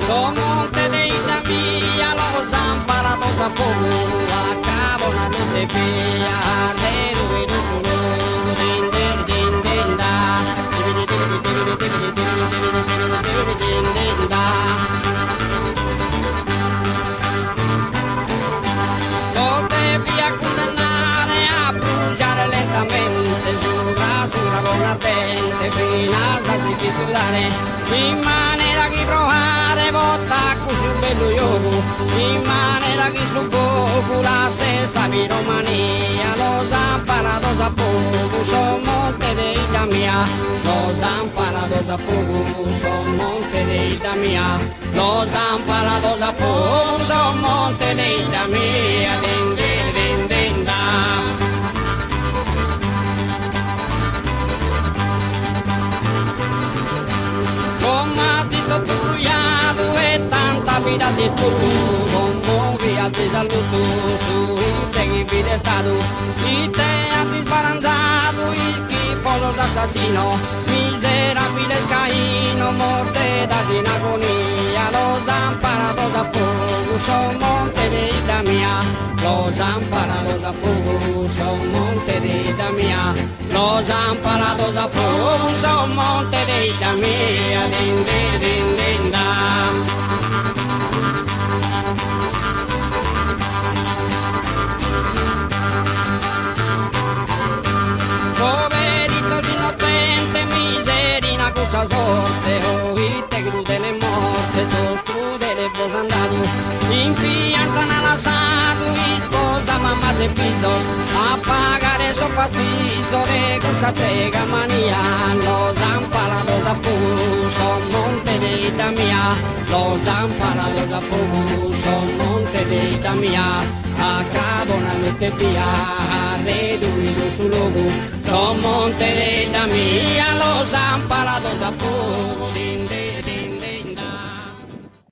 Sos montes de 'idda mia los an falados a fogu, a crabona notte bia, reduidu su logu, din din din din da, dibidi dibidi dibidi dibidi dibidi dibidi dibidi dibidi din din da. Los devia cundennare a brugiare lentamente subra su crabone ardente finas a si ch'istudare in manera chi proare potat cussu bellu giogu in manera chi su fogu lasset sa piromania los an falados a fogu sos montes de 'idda mia los an falados a fogu sos montes de 'idda mia Los an falados a fogu sos montes de 'idda mia din din din din da. Como azis totu brujadu e tanta vida distruttu como chi azis alluttu su 'irde chi fit restadu ite azis balanzadu ischifosos assassinos Miserabiles cainos mortedas in agonia los an falados a fogu sos montes de 'idda mia los an falados a fogu sos montes de 'idda mia los an falados a fogu sos montes de 'idda mia din din din din da. Poveritos innocentes miserina cussa sorte oh ite crudele morte sos crudeles bos an dadu in piantu an lassadu isposa mamas e fizos a pagare sos fastizos de cussa tzega mania los an falados a fogu sos montes de 'idda mia los an falados a fogu sos montes de 'idda mia A crabona notte bia reduidu su logu sos montes de 'idda mia los an falados a fogu.